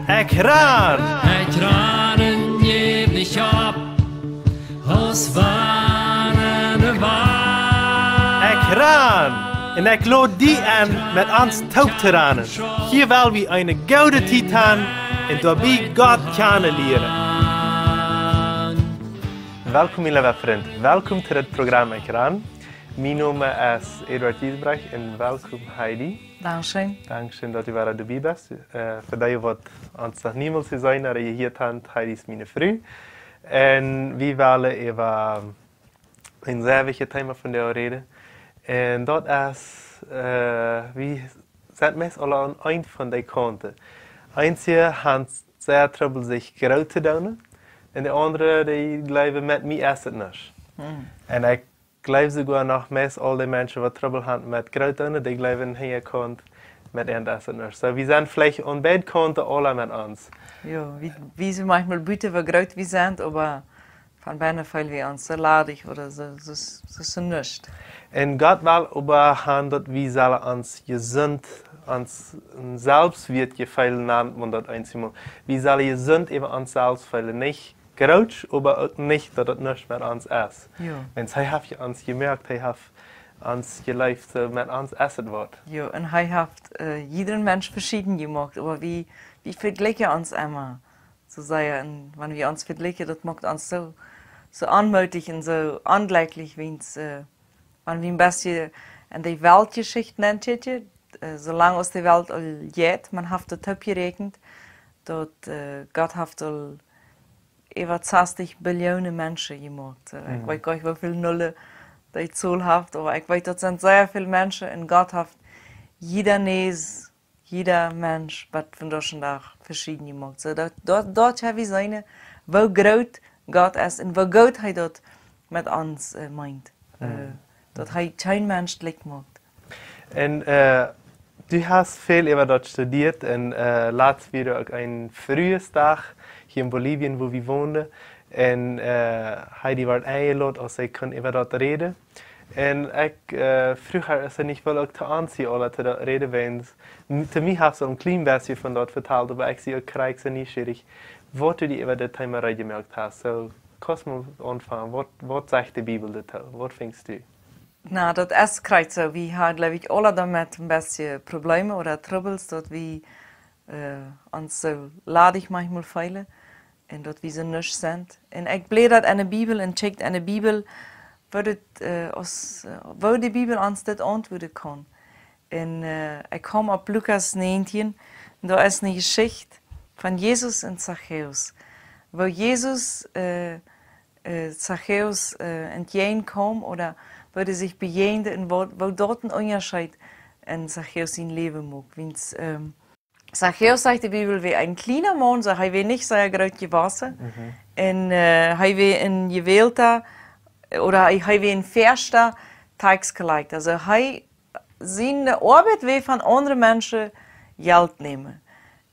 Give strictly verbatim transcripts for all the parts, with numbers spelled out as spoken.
Ekj ran! Ekj ran en jäw nich opp, aus wann en de Wand. Ekj ran! Un ekj lod die en, met ons toop to ranen. Hia well wie eene goode Tiet han un doabie Gott kjanen lieren. Welkom, mien leewa Frint. Welkom to dit Program Ekj ran. Mien Nomen es Eduard Giesbrecht un welkom, Heidi. Dankscheen. Dankscheen, daut du wada doabie best. Äh, fa dee, waut ons noch niemols jeseenen ooda jehieet han, Heidi es miene Fru. Un wie wellen äwa een sea wichtjet Thema vondoag räden. Un daut es, äh, wie sent meist aula aun eent von dee Kaunten. Eenje han sea Trubbel, sikj groot to doonen. Un de aundre, dee jleewen, met mie es et nuscht. Hm. Un ekj jleew soogoa noch meist aul dee Menschen, waut Trubbel han met groot doonen, dee jleewen, hia kjemt met an es et nuscht. Soo, wie sent veleicht aun beid Kaunten aula met ons. Jo, wie, wie soo maunchmol buten, woo groot wie sent, oba von bennen feelen wie ons soo ladich ooda soo, soo, soo, soo nuscht. Un Gott well oba han, daut wie sellen ons jesunt, ons een Selbstwertjefeel nant maun daut eenjemol. Wie sellen jesunt äwa ons selfst feelen, nich groot, oba uk nich, daut daut nuscht met ons es. Jo. Wiels hee haft ons jemoakt, hee haft ons jeleeft, soo met ons es et waut. Jo, un hee haft, äh, jieda Mensch veschieden jemoakt, oba wie, wie vejlikjen ons emma soo sea. Un wan wie ons vejlikjen, daut moakt ons soo, soo onmootich un soo onjlekjlich, wiels, äh, wan wie een bät en de Weltjeschicht nenkjikjen, äh, soo lang aus de Welt aul jeit, maun haft daut oppjeräakjent, daut, äh, Gott haft aul äwa sastich Billionen Menschen jemoakt. Äh, ekj weet goanich, woo väl Nullen dee Zol haft, oba ekj weet, daut sent sea väl Menschen un Gott haft jieda Näs, jieda Mensch, waut vondoag dän Dach veschieden jemoakt. Soo daut, daut, daut ha wie seenen, woo groot Gott es un woo goot hee daut met ons, äh, meent. Äh, daut hee kjeen Mensch jlikj moakt. Un, äh, du hast väl äwa daut studieet un, äh, latst wia uk een Fruesdach hia en Bolivien, wua wie wonen. Un, äh, Heidi wort enjelot, aus see kunn äwa daut räden. Un ekj, äh, fruach äa, aus see nich wull uk to ons hia aula to daut räden, wiels m-, to mie haft see een kjlien bät von daut vetalt, oba ekj sie uk krakjt soo nieschierich, waut du die äwa dit Thema reed jemoakt hast. Soo, kaust mol aunfangen, waut, waut sajcht de Bibel doatoo? Waut finjst du? Na, daut es krakjt soo. Wie haben, jleew ekj, aula doamet een bät Problemen ooda Trubbels, daut wie, äh, ons soo ladich maunchmol feelen un daut wie soo nuscht sent. Un ekj bläd daut en de Bibel un kjikj en de Bibel, woo daut, äh, aus, äh, woo de Bibel ons dit auntwuaden kaun. Un, äh, ekj kjeem opp Lukas näajentieen, un doa es eene Jeschicht von Jesus un Zachäus. Woo Jesus, äh, äh, Zachäus, äh, entjäajenkjeem ooda woo dee sikj bejäajenden un woo, woo daut een Unjascheet en Zachäus sien Läwen moakt. Wiels, ähm, Zachäus, sajcht de Bibel, wia een kjliena Maun, soo hee wia nich sea groot jewossen. Mhm. Un, äh, hee wia een jewälda, ooda hee, hee wia een väaschte Tax Collector. Aulsoo hee, siene Oabeit wia von aundre Menschen Jelt nämen.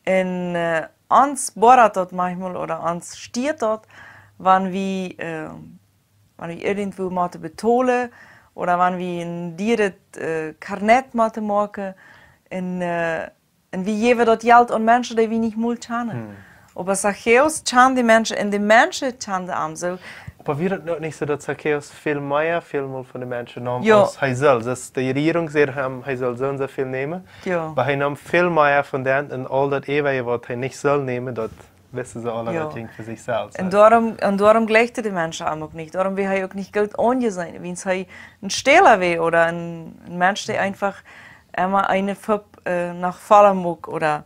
Un, äh, ons bodat daut maunchmol, ooda ons stieet daut, wan wie, äh, wan wie irjentwua motten betolen, ooda wan wie een dieret, äh, Karnett motten moaken, un, äh, un wie jäwen daut Jelt aun Menschen, dee wie nich mol kjanen. Hm. Oba Zachäus kjand de Menschen, un de Menschen kjanden am soo. Oba wia daut noch nich soo, daut Zachäus väl mea, väl mol von de Menschen neem, jo, aus hee sull? Daut de Rejierunk säd am, hee sull soo un soo väl nämen. Jo. Oba hee neem väl mea von dän un aul daut äwaje, waut hee nich sull nämen, daut wisten see aula, jo, daut jinkj fa sikj selfst. Un doarom, un doarom jlikjden de Menschen am uk nich. Doarom wia hee uk nich goot aunjeseenen, wiels hee een Stäla wia ooda een, een Mensch, dee eefach emma eene Fupp, äh, noch volla muak, ooda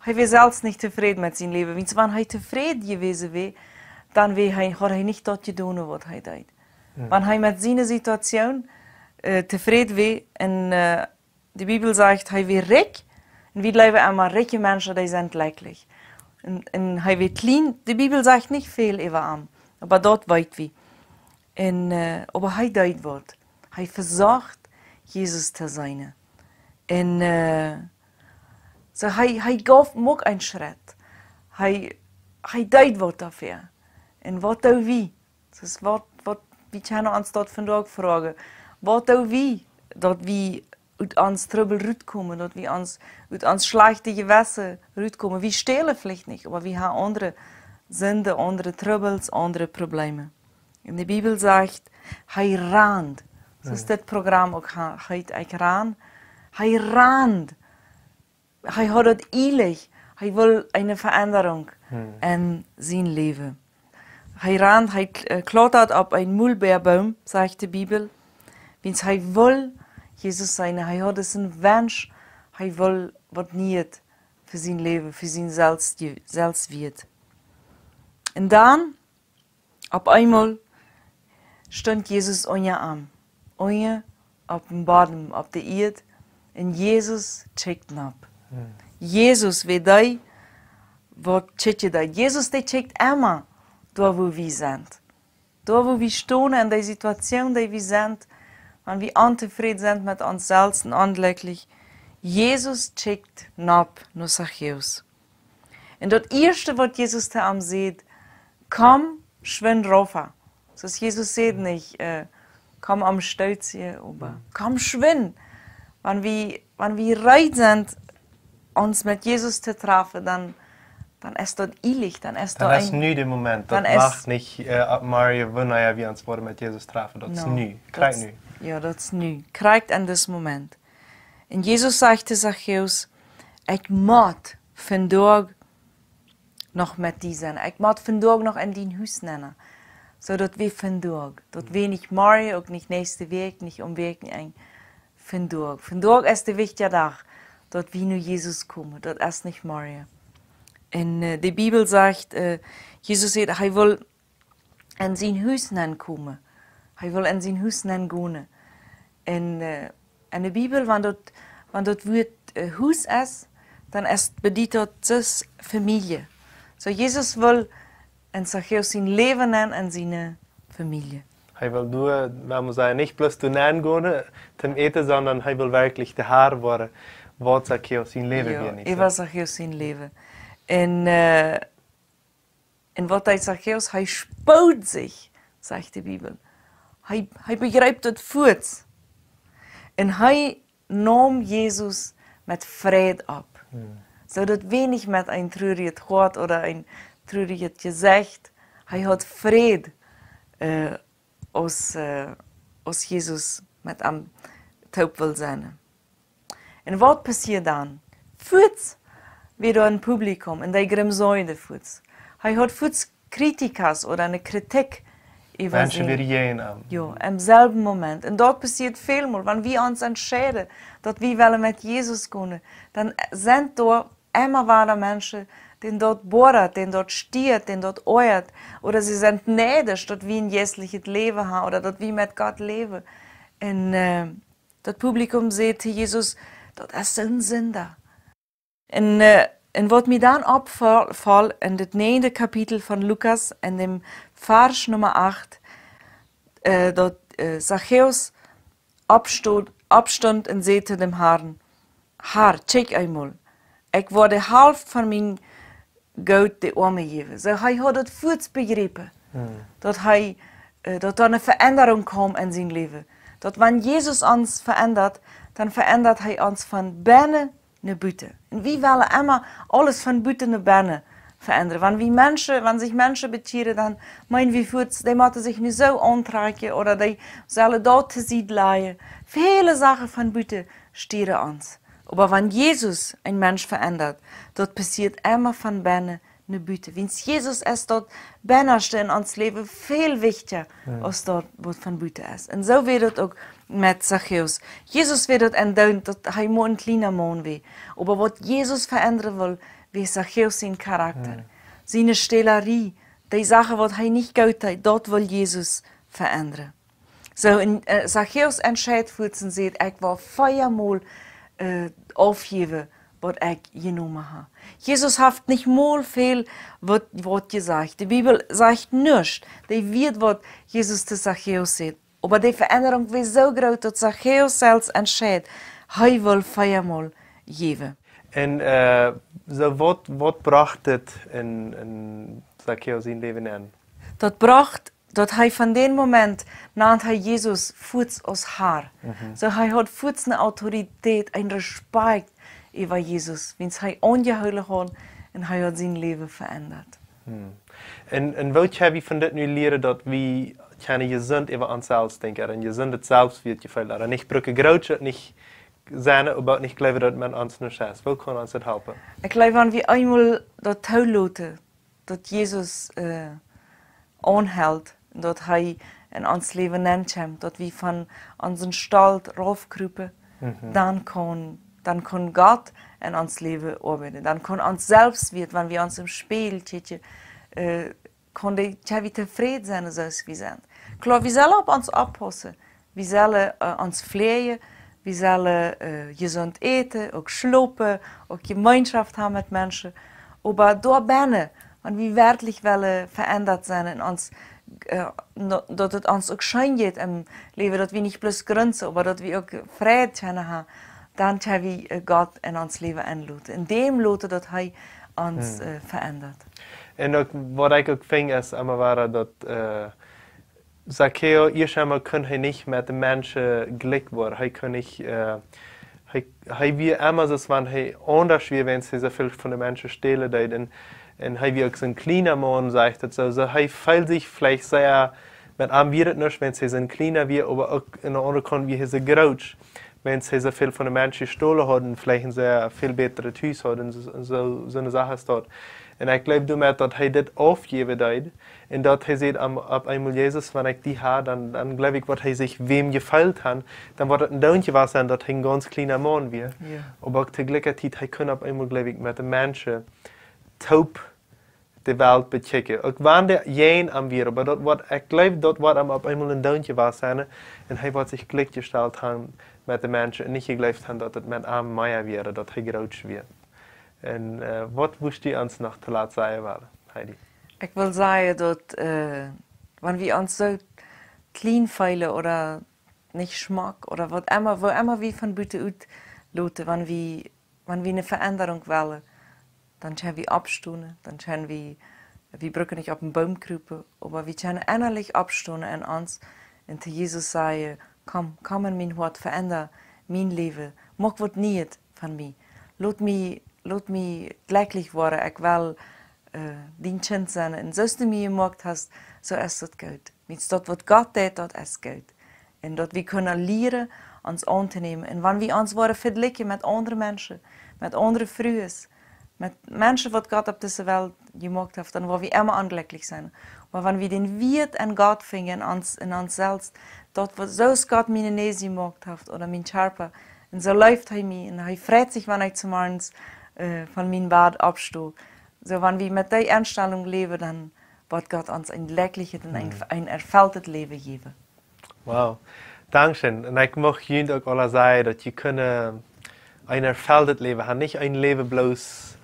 hee wia selfst nich tofräd met sien Läwen. Wiels wan hee tofräd jewast wia, dan wia hee, haud hee nich daut jedonen, waut hee deed. Hm. Wan hee met siene Situation, äh, tofräd wia un, äh, de Bibel sajcht, hee wia rikj, un wie jleewen emma, rikje Menschen, dee sent jlekjlich. Un, un hee wia kjlien, de Bibel sajcht nich väl äwa am, oba daut weet wie. Un, äh, oba hee deed waut. Hee vesocht, Jesus to seenen. Un, äh, soo hee, hee jeef, muak een Schrett. Hee, hee deed waut doafäa. Un waut doo wie? Daut es waut, waut, wie kjennen ons daut vondoag froagen. Waut doo wie, daut wie ut ons Trubbel rutkomen, daut wie ons, ut ons schlajchte Jewessen rutkomen. Wie stälen veleicht nich, oba wie haben aundre Sinden, aundre Trubbels, aundre Probleme. Un de Bibel sajcht, hee rand. Soo es dit Programm uk ha-, heet, ekj ran. Hee rand. Hee haud daut ielich. Hee wull eene Veendrunk en sien Läwen. Hee rand, hee kl-, äh, klautat opp een Mulbäaboom, sajcht de Bibel. Wiels hee wull Jesus seenen, hee haud een Wensch, hee wull waut Nieet fa sien Läwen, fa sien Selfst-, Selfstwieet. Un dan, opp eemol stunt Jesus unja am, unja, opp dän Bodden, opp de Ieed, un Jesus kjikjt nopp. Jesus, woo dee, waut kjikjt dee? Jesus, dee kjikjt emma doa, wua wie sent. Doa, wua wie stonen, en de Situation, dee wie sent, wan wie ontofräd sent met ons selfst un onjlekjlich. Jesus kjikjt nopp no Zachäus. Un daut ieeschte, waut Jesus to am sajcht: "Komm, schwind rauf." Soo aus Jesus sajcht nich, äh, "Komm, am Stootje", oba "Komm, schwind." Wan wie, wan wie reed sent, ons met Jesus to trafen, dan, dan es daut ielich, dan es daut nu de Moment. Daut es nich, äh, opp morjen, wan wie ons woaren met Jesus trafen. Daut es nu, krakjt nu. Jo, daut es nu, krakjt en dis Moment. Un Jesus sajcht to Zachäus: "Ekj mott vondoag noch met die sennen. Ekj mott vondoag noch en dien Hus nennen." Soo daut wie vondoag, daut wie nich morjen, uk nich näakjste Wäakj, nich om Wäakjenenj, vondoag. Vondoag es de wichtja Dach, daut wie no Jesus komen. Daut es nich morjen. Un, äh, de Bibel sajcht, äh, Jesus sajcht, hee wull en sien Hus nenkomen. Hee wull en sien Hus nengonen. Un, äh, en de Bibel, wan daut, wan daut Wuat, äh, Hus es, dan es, bediet daut soo Famielje. Soo, Jesus wull en Zachäus sien Läwen nenn, en siene Famielje. Hee wull doa, wan wie sajen, nich bloos doa nengonen, äh, toom äten, sonda hee wull werkjlich de Har woaren, waut Zachäus sien Läwen wia, nich soo? Jo, äwa Zachäus sien Läwen. Un, äh, un waut deed Zachäus? Hee spood sikj, sajcht de Bibel. Hee, hee bejreep daut fuaz. Un hee neem Jesus met Freid opp. Soo daut wia nich met een trurjet Hoat ooda een trurjet Jesecht. Hee haud Freid, äh, aus, äh, aus Jesus met am toop wull sennen. Un waut passieed dan? Fuaz wia doa een Publikum un dee grimsaunden fuaz. Hee haud fuaz Kritikas ooda eene Kritik äwa Menschen, dee jäajen am. Jo, em selwjen Moment. Un daut passieet välmol, wan wie ons entscheiden, daut wie wellen met Jesus gonen, dan sent doa emma wada Menschen, dän daut bodat, dän daut stieet, dän daut oajat. Ooda see sent neidisch, daut wie een jeistlichet Läwen haben ooda daut wie met Gott läwen. Un, äh, daut Publikum säd to Jesus: "Daut es soon Sinda." Un, äh, un waut mie dan oppfoll, foll en daut näajende Kapitel von Lukas, en däm Varsch Numma acht, äh, daut, äh, Zachäus oppstunt, oppstunt un säd to däm Harn: "Har, kjikj eemol, ekj woa de Halft von mien Goot de Oame jäwen." Soo, hee haud daut fuaz bejrepen, daut hee, äh, daut doa eene Veendrunk kjeem en sien Läwen. Daut wan Jesus ons veendat, dan veendat hee ons von bennen no buten. Un wie wellen emma aules von buten no bennen veendren. Wan wie Menschen, wan sikj Menschen bekjieren, dan meenen wie fuaz, dee motten sikj nu soo auntrakjen ooda dee sellen daut to Sied lajen. Väle Sachen von buten stieren ons. Oba wan Jesus een Mensch veendat, daut passieet emma von bennen no buten. Wiels Jesus es daut Bennaschte en ons Läwen väl wichtja aus daut, waut von buten es. Un soo wia daut uk met Zachäus. Jesus wia daut endoont, daut hee mau een kjliena Maun wia. Oba waut Jesus veendren wull, wia Zachäus sien Charakter. Siene Stälerie, dee Sachen, waut hee nich goot deed, daut wull Jesus veendren. Soo, un, äh, Zachäus entscheit fuaz un sajcht: "Ekj woa veamol, äh, aufjäwen, waut ekj jenomen hab." Jesus haft nich mol väl waut, waut jesajcht. De Bibel sajcht nuscht, dee Wieed, waut Jesus to Zachäus sajcht. Oba de Veendrunk wia soo groot, daut Zachäus selfst entscheit, hee wull veamol jäwen. Un, äh, soo waut, waut brocht dit en, en Zachäus sien Läwen aun? Daut brocht Daut hee von dän Moment nant hee Jesus fuaz aus Har. Mhm. Soo hee haud fuaz eene Autoritäet, een Respekt äwa Jesus, wiels hee aunjehoolen haud un hee haud sien Läwen veendat. Hm. Un, un woo kjenn wie von dit nu lieren, daut wie kjennen jesunt äwa ons selfst denkjen, een jesundet Selfstwieetjefeel, ooda nich brucken groot nich sennen, oba nich jleewen, daut met ons nuscht es? Woo kaun ons daut halpen? Ekj jleew, wan wie eemol daut toloten, daut Jesus, äh, aunhelt, daut hee en ons Läwen nenkjemt, daut wie von onsen Stolt raufkrupen, mhm, dan kaun, dan kaun Gott en ons Läwen oabeiden. Dan kaun ons Selfstwieet, wan wie ons em Spieejel kjikjen, äh, kaun dee, kjenn wie tofräd sennen, soo aus wie sent. Kloa, wie sellen opp ons oppaussen. Wie sellen, äh, ons fläajen, wie sellen, äh, jesunt äten, uk schlopen, uk Jemeenschoft haben met Menschen. Oba doa bennen, wan wie werkjlich wellen veendat sennen un ons, äh, no-, daut et ons uk scheen jeit em Läwen, daut wie nich bloos grunzen, oba daut wie uk Freid kjennen haben, dan kjenn wie, äh, Gott en ons Läwen enloten. En däm loten, daut hee ons, hm, äh, veendat. Un uk, waut ekj uk finj, es emma wada daut, äh, Zachäus, ieescht emol kunn hee nich met de Menschen jlikj woaren. Hee kunn nich, äh, hee, hee wia emma soo, aus wan hee aundasch wia, wiels hee soo väl von de Menschen stälen deed. Un, un hee wia uk soon kjliena Maun, sajcht et soo. Soo hee feeld sikj veleicht sea, met am wia et nuscht, wiels hee soon kjliena wia, oba uk aun de aundre Kaunt wia hee soo groot, wiels hee soo väl von de Menschen jestolen haud un veleicht een sea väl bätret Hus haud un soo, soo, soone Sachen es daut. Un ekj jleew doamet, daut hee dit aufjäwen deed, un daut hee säd opp, opp eemol: "Jesus, wan ekj die hab, dan, dan jleew ekj, woat hee sikj wäm jefeelt haben, dan woat et een Doontje jewast sennen, daut hee een gaunz kjliena Maun wia." Jo. Oba uk to jlikje Tiet, hee kunn opp eemol, jleew ekj, met de Menschen toop de Welt bekjikjen. Uk wan dee jäajen am wieren, oba daut woat, ekj jleew, daut woat am opp eemol een Doontje jewast sennen, un hee woat sikj jlikj jestalt haben met de Menschen un nich jejleeft haben, daut et met am mea wia, daut hee groot wia. Un, äh, waut wurscht du ons noch toolatst sajen wellen, Heidi? Ekj well sajen daut, äh, wan wie ons soo kjlien feelen ooda nich schmock ooda waut emma, woo emma wie von buten utloten, wan wie, wan wie eene Veendrunk wellen, dan kjenn wie oppstonen, dan kjenn wie, wie brucken nich opp een Boom krupen, oba wie kjennen ennalich oppstonen en ons un to Jesus sajen: "Komm, komm en mien Hoat, veenda mien Läwen, moak waut Nieet von mie. Lot mie, lot mie jlekjlich woaren, ekj well, äh, dien Kjint sennen. Un soo aus du mie jemoakt hast, soo es daut goot. Wiels daut, waut Gott deit, daut es goot." Un daut wie kjennen lieren, ons auntonämen. Un wan wie ons woaren vejlikjen met aundre Menschen, met aundre Frues, met Menschen, waut Gott opp dise Welt jemoakt haft, dan woa wie emma onjlekjlich sennen. Oba wan wie dän Wieet en Gott finjen, en ons, en ons selfst, daut, waut, soo aus Gott miene Näs jemoakt haft ooda mien Kjarpa, un soo leeft hee mie, un hee freit sikj, wan ekj zemorjes, äh, von mien Bad oppsto. Soo, wan wie met dee Enstalunk läwen, dan woat Gott ons een jlekjlichet un een, hm, een erfelltet Läwen jäwen. Wow. Dankscheen. Un ekj mucht junt uk aula sajen, daut jie kjennen een erfelltet Läwen haben, nich een Läwen bloos,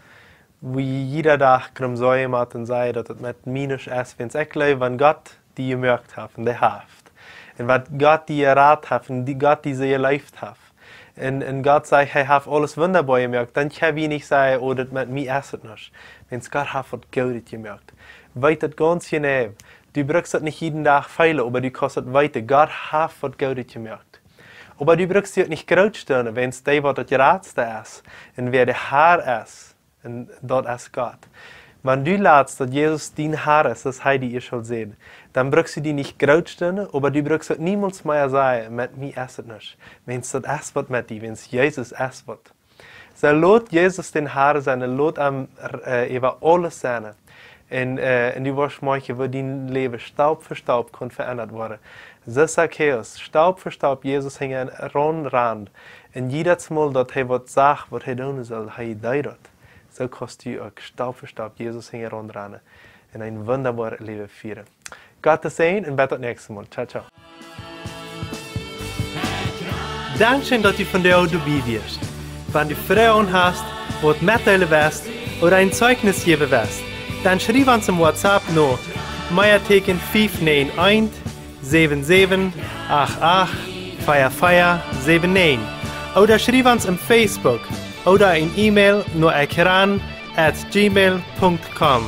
woo jie jieda Dach krumm sajen motten un sajen, daut et met mie nuscht es, wiels ekj jleew, wan Gott die jemoakt haft, un dee haft, un wan Gott die jerat haft, un dee, Gott die soo jeleeft haft, un, un Gott sajcht, hee haft aules wundaboa jemoakt, dan kjenn wie nich sajen: "Oh, daut met mie es et nuscht." Wiels Gott haft waut Goodet jemoakt. Weet daut gaunz jeneiw. Du bruckst daut nich jieda Dach feelen, oba du kaust daut weeten, Gott haft waut Goodet jemoakt. Oba du bruckst die uk nich groot stonen, wiels dee, waut daut jratste es, un wäa de Har es, un daut es Gott. Wan du latst, daut Jesus dien Har es, soo aus hee die ieescht aul säd, dan bruckst du die nich groot stonen, oba du bruckst uk niemols mea sajen: "Met mie es et nuscht." Wiels daut es waut met die, wiels Jesus es waut. Soo lot Jesus dän Har sennen, un lot am, äh, äwa aules sennen. Un, äh, un du woascht moakjen, woo dien Läwen Staup fa Staup kaun veendat woaren. Soo aus Zachäus Staup fa Staup Jesus hinjaraun rand. Un jiedet Mol, daut hee waut sach, waut hee doonen sull, hee deed daut. Soo kaust du uk Staup fa Staup Jesus hinjaraun rannen un een wundaboaret Läwen fieren. Gott säajen un bat daut näakjste Mol. Ciao, ciao. Dankscheen, daut du vondoag doabie wieescht. Wan du Froagen hast, waut metdeelen west ooda een Zeichnis jäwen west, dan schriew ons em WhatsApp no Meateken fief näajen eent, säwen säwen acht acht, vea vea säwen näajen, ooda schriew ons em Facebook ooda een E-Mail no ekran at gmail punkt com.